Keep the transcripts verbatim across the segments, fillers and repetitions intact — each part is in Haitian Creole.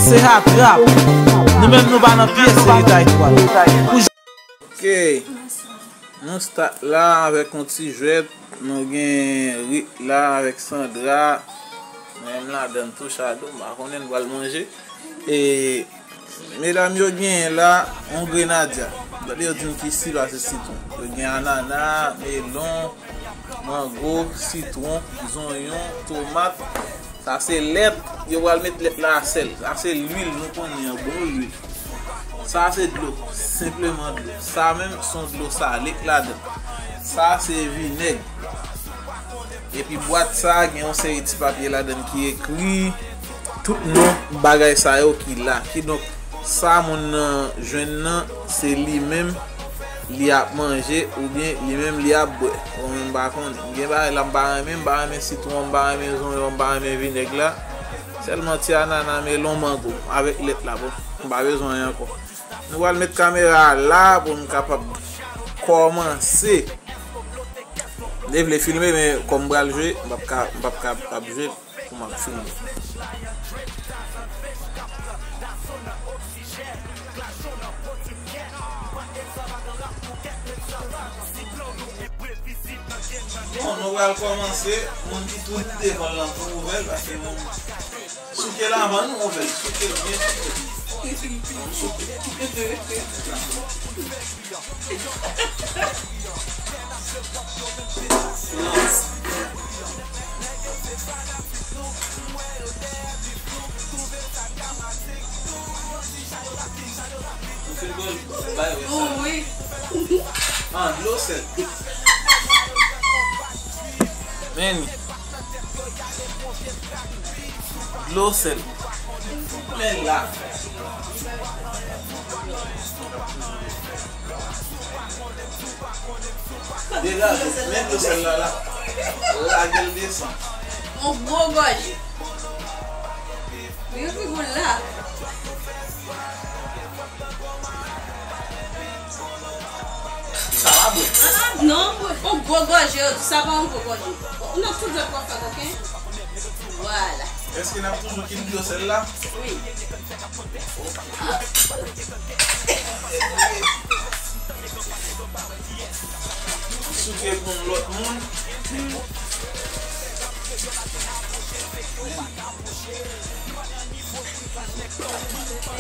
Se Hatrap. Nou menm nou pa nan pyès, se Eta Etwal. Pou Ok. Nou start la avèk yon ti jwèt. Nou gen Rit la avèk Sandra. Mwen menm ladann tou, Shadow, m pa konnen, n pral manje. E medam yo genyen la yon grenadya. Gade yo di m ki si pase sitwon. Yo gen anana, melon, mango, sitwon, zonyon, tomat. Sa se lèt, yo pral met lèt la a sèl. Sa se lwil nou konnen an, bon lwil. Sa se dlo, senpleman dlo. Sa menm se yon dlo sale k ladan. Sa se vinèg. Epi bwat sa a gen yon seri ti papye ladan ki ekri tout non bagay sa yo ki la. Kidonk, sa moun nan jwenn nan, se li menm li ap manje oubyen li menm li ap bwè. Mwen menm m pa konnen. Gen bagay la m pa renmen, m pa renmen sitwon, m pa renmen zonyon, m pa renmen vinèg la. Sèlman ti anana, melon, mango avèk lèt la, bon. M pa bezwen anyen ankò. Nou pral met kamera a la pou n kapab kòmanse. M te vle filme, men kòm m pral jwe, m p ap ka, m p ap ka ap jwe pou m ap filme. Bon, nou pral kòmanse. Moun ki tou devan l lan pou ouvè l, paske moun souke l avan nou ouvè l. Souke l byen souke. Souke. Ou fin bwè l, bay wè sa. Wi. Ah, dlo sèl. Men li. Dlo sèl. Men la. Degaje, men dlo sèl la la. Lage l desann. Yon gwo gòje. Yon ti goul la. Sa pa bon. Ah, non, yon gwo gòje, yo di sa pa yon gwo gòje. Non, tout zòt w ap fè koken. Vwala. Èske n ap toujou kite dlo sèl la? Wi. Souke pou yon lòt moun.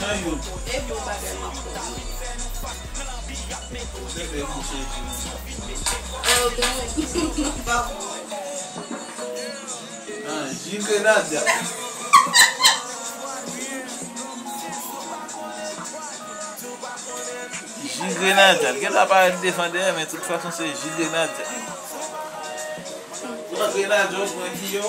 Nan youn. E bon bagay m ap fè. Ou te fè bouche di moun. Oh, bon. Pa bon. Ah, ji grenadya. Ji grenadya. L gentan parèt devan dèyè, men tout fason se ji grenadya. Pran grenadya, pran ji yo.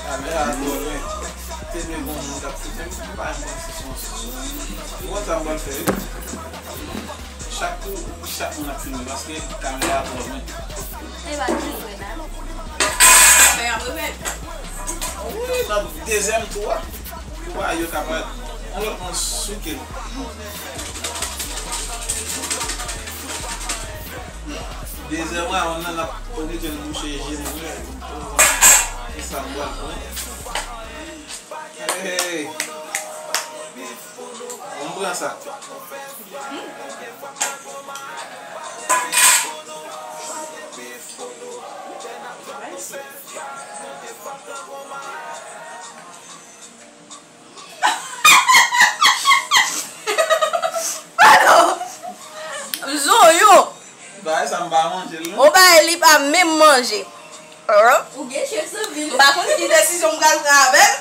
Kamera a twò lwen. Te dwe gon moun k ap filme m, m pa menm konn si se yon sisyon. Ou konn sa m pral fè, wi? Chak kou, chak moun ap filme, paske kamera a twò lwen. E pa di vre, nan. Fè y ap repete. Wi, nan dezyèm tou a. Pou bagay yo kapab yon lòt moun souke l. Dezyèm rawonn nan, n ap oblije n bouche je nou, wi. E sa m pral pran. Hey! Ann pran sa. Pardon! Zonyon! Bagay sa m pa manje l non. Yon bagay li pa menm manje. Hein? Ou gen chans anpil. M pa konn ki desizyon m pral pran avè l.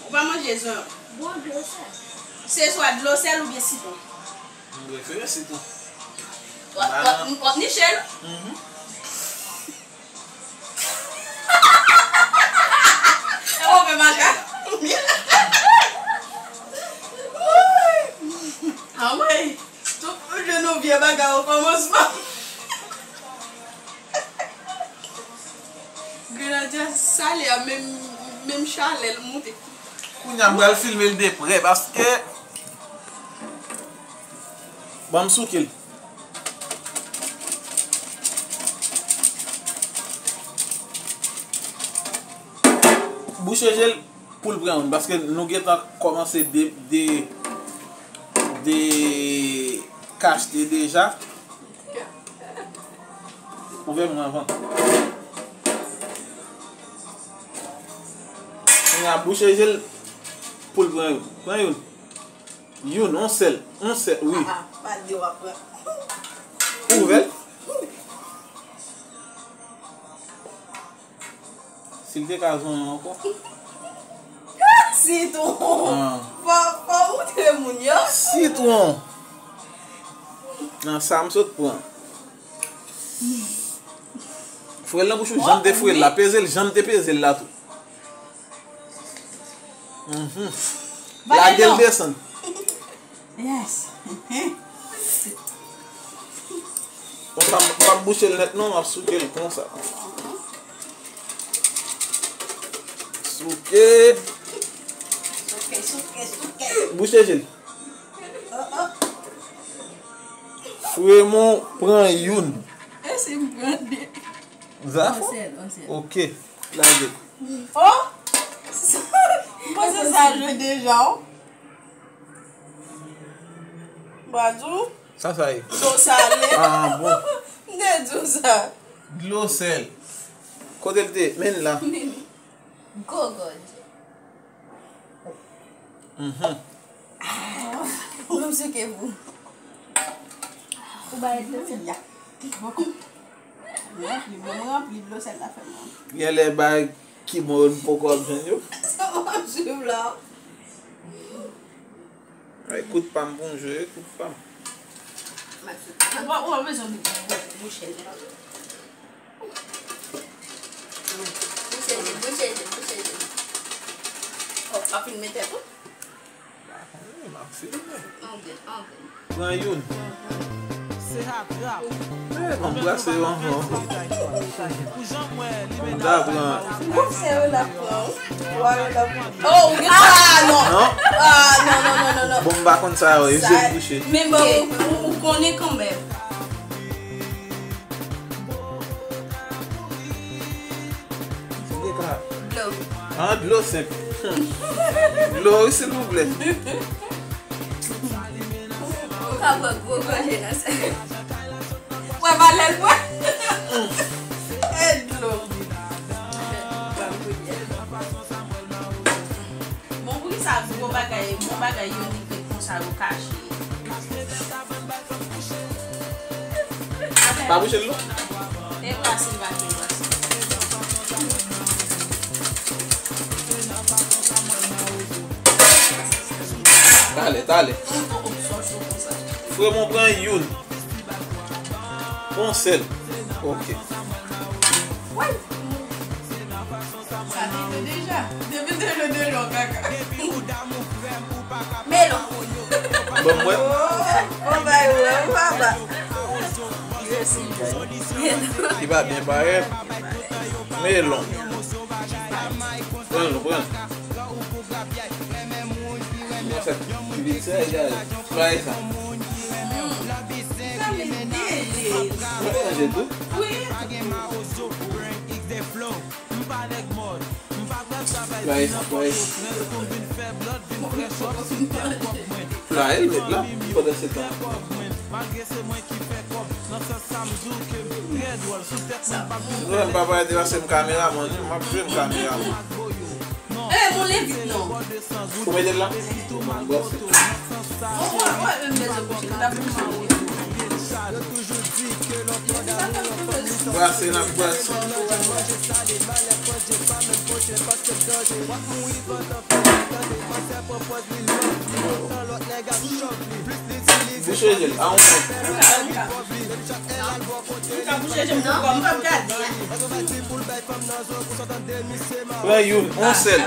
Ou pa manje zonyon. Bon, dlo sèl. Se swa dlo sèl oubyen sitwon. M prefere sitwon. W ap, w ap, w ap niche l? Mhm. E w fè makak. Anmwey, tout je nou vye bagay o kòmansman. Just salè a, menm, menm chalè l moute. Kounye a, m pral filme l de prè, paske, ban m souke l. Bouche je l pou l pran youn, paske nou gentan kòmanse de, de, de kachte deja. Ouvè mwen anvan. Kounye a bouche je l pou l pran youn. Pran youn. Youn, yon sèl. Yon sèl, wi. Ah, ah, pa di w ap pran. Ouvè l. Si l te ka zonyon ankò. Sitwon! Ah. Fò, fò w moutre moun yo. Sitwon! Nan sa m sot pran. Fre l nan bouch ou, jan m te fre l la. Peze l, jan m te peze l la tou. Mhm. Lage l desann. Yes. Bon, m p ap, m p ap bouche l nèt non, m ap souke l konsa. Souke. Souke, souke, souke. Bouche je l. Oh, oh. Fremon pran youn. E si m pran de. Zafè? On sèl, on sèl. Ok. Lage. Oh! M panse sa jwe deja, o. Bradou. Sa, sa ye? Dlo sale. Ah, bon. M te di w sa. Dlo sèl. Kote l te? Men l la. Gogòj. Mhm. Mwen m souke pou. Ou bay dlo sèl. Ya. Ranpli, bon, ranpli dlo sèl la fè mal. Gen lè bay ki bon yo n poko ap jwenn yo. Sa w ap swiv la. Ay, kout pa m pou m jwe, kout pa m. Ou pa, ou pa bezwen bouche, bouche. Bouche je, bouche je, bouche je. Oh, pa fin mete tou. M ap filme. Angle, angle. Pran youn. Se atrap. Eh, m ap brase yo anvan. Pou jan m wè li menaj la. Ou konn se yo l ap pran, wi. Wa yo l ap pran. Oh, ou gen sa. Ah, non. Non? Ah, non, non, non, non, non. Bon, m pa konn sa yo, e je l bouche. Men bon, ou, ou, ou konnen kanmenm. Dlo. Ah, dlo senp. Dlo, wi, silvouplè. Ou ka bwè gwo gòje nan sa. Wè valè l bwè. E dlo. Bon, poukisa gwo bagay, bon bagay yo rive konsa yo kache? Pa bouche l non. E brase l pa ke brase. Talè, talè. Fremon pran youn. Pran sèl. Ok. Sa te dlo deja. Depi te dlo deja, w kaka. Melon. Bon, mwen. Oh, oh, bay wè, papa. Li pa byen parèt. Melon. Pran l, pran l. Bon, sa, ti vit sa, egal. Fray sa. Sa vin deli. Mwen manje tou. Wi. Fly, fly. Fly, l met la, pandan se tan. Mwen, m pa pale de la, se m kameramann, wi, m ap jwe m kameramann. Eh, bon, lè vit non. Ou mete l la? Bon, bon, bon. Brase, n ap brase. Bouche je l, a yon mèt. Pran youn, yon sèl.